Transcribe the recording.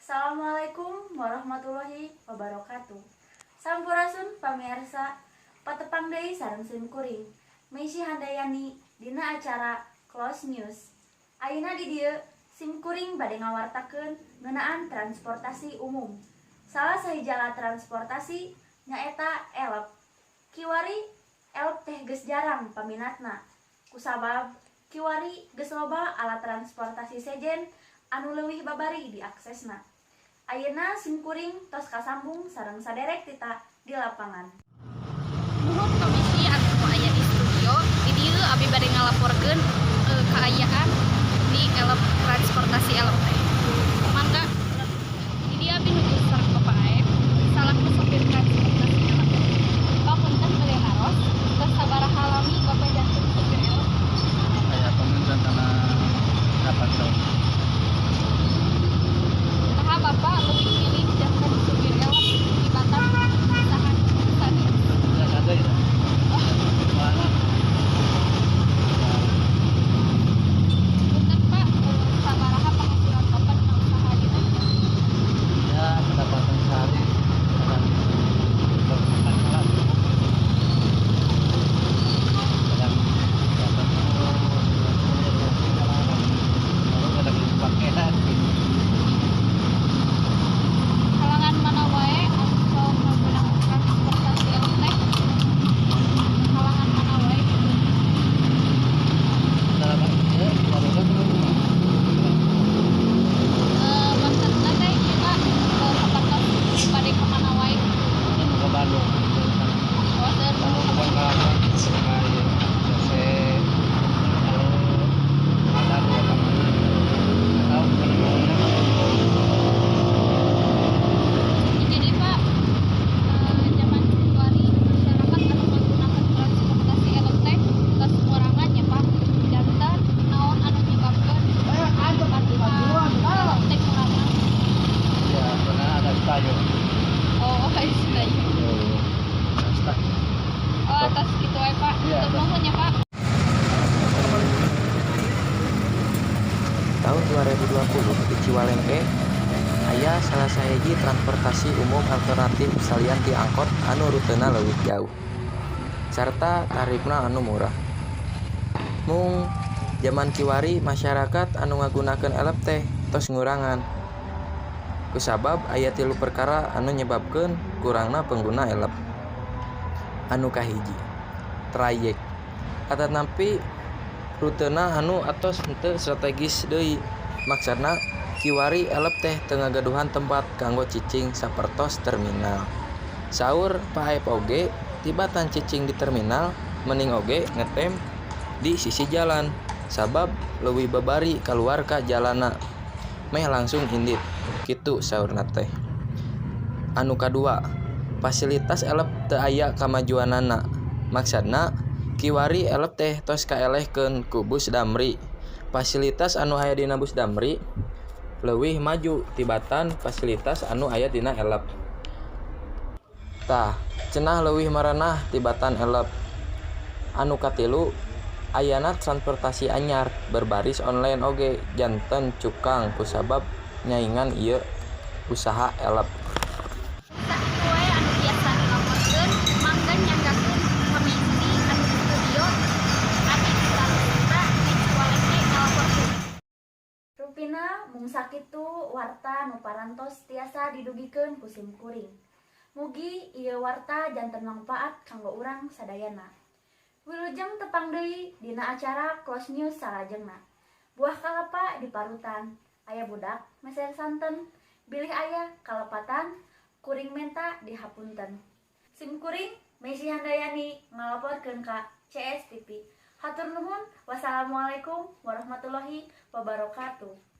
Assalamualaikum warahmatullahi wabarakatuh. Sampurasun pamirsa, patepang deui sareng sim kuring Meisy Handayani dina acara Close News. Ayeuna di dieu sim kuring bade ngawartakeun ngeunaan transportasi umum. Salah sahiji alat transportasi nyaeta elep. Kiwari elep teh geus jarang paminatna kusabab kiwari geus loba alat transportasi sejen anu leuwih babari diaksesna. Ayeuna sim kuring tos kasambung sareng saderek tita di lapangan. Nuhun komisi anu aya di studio. Di dieu abi bade ngalaporkeun kaayaan di elep, transportasi elep teh. Mangga, di dieu abi nuju sareng Bapak Aep salaku sopir transportasi elep. Pak, punten bade naros, tos sabaraha lami Bapak janten sopir elep? Kayak pementan karena 8 tahun. Naha Bapak lebih milih janten supir elep tibatan usaha sanes? Ya ada ya. Mana? Punten Pak, sabaraha penghasilan Bapak dina usaha ieu teh? Ya pendapatan sehari kadang 24 lah. Kadang 80, 90, baru kadang dipakai lagi. Halangan mana wae anu sok menggunakan transportasi elep teh? Halangan mana wae gitu? Dalam ya, baru kan Maksudna teh ieu Pak, sapertos bade ka mana wae gitu. Ke Bandung. Oh, seueur. Bandung Kebon Kelapa, ke CC, kalau ada dua ke mana, nggak tahu kemana maunya. Jadi Pak, zaman kiwari masyarakat anu menggunakan transportasi elep teh tos ngurangan ya Pak. Janten naon anu nyebabkeun pengguna elep teh ngurangan? Ya, karena ada stadion. Oh, stadion. Oh, stadion. Oh, atas gitu wae Pak. Iya, Hatur atas. Nuhun ya Pak. Tahun 2020 di Ciwalengke aya salah sahiji transportasi umum alternatif salian ti angkot anu rutena leuwih jauh sarta tarifna anu murah. Mung jaman kiwari masyarakat anu ngagunakeun elep teh tos ngurangan. Kusabab aya tilu perkara anu nyebabkeun kurangna pengguna elep. Anu kahiji, trayek atanapi rutena anu atos henteu strategis deui. Maksudna kiwari elep teh teu ngagaduhan tempat kanggo cicing sapertos terminal. Saur Pak Aep oge, tibatan cicing di terminal mending oge ngetem di sisi jalan sabab leuwih babari kaluar ka jalanna meh langsung indit kitu saurna teh. Anu kadua, fasilitas elep teu aya kamajuanana. Maksudna kiwari elep teh tos kaelehkeun ku bus Damri. Fasilitas anu aya dina bus Damri leuwih maju tibatan fasilitas anu aya dina elep. Tah, cenah leuwih merenah tibatan elep. Anu katilu, ayana transportasi anyar berbaris online oge janten cukang kusabab nyaingan ieu usaha elep. Sakitu wae anu biasa dilaporkeun, mangga nyanggakeun komisi anu di studio. Abi Sarta di Ciwalengke ngalaporkeun. Rupina mung sakitu warta nu parantos tiasa didugikeun ku sim kuring. Mugi ieu warta janten mangpaat kanggo urang sadayana. Wilujeng tepang deui dina acara Close News salajengna. Buah kalapa diparutan, aya budak meser santen, bilih aya kalepatan, kuring menta dihapunten. Sim kuring Meisy Handayani ngalaporkeun ka CSTV. Hatur nuhun. Wassalamualaikum warahmatullahi wabarakatuh.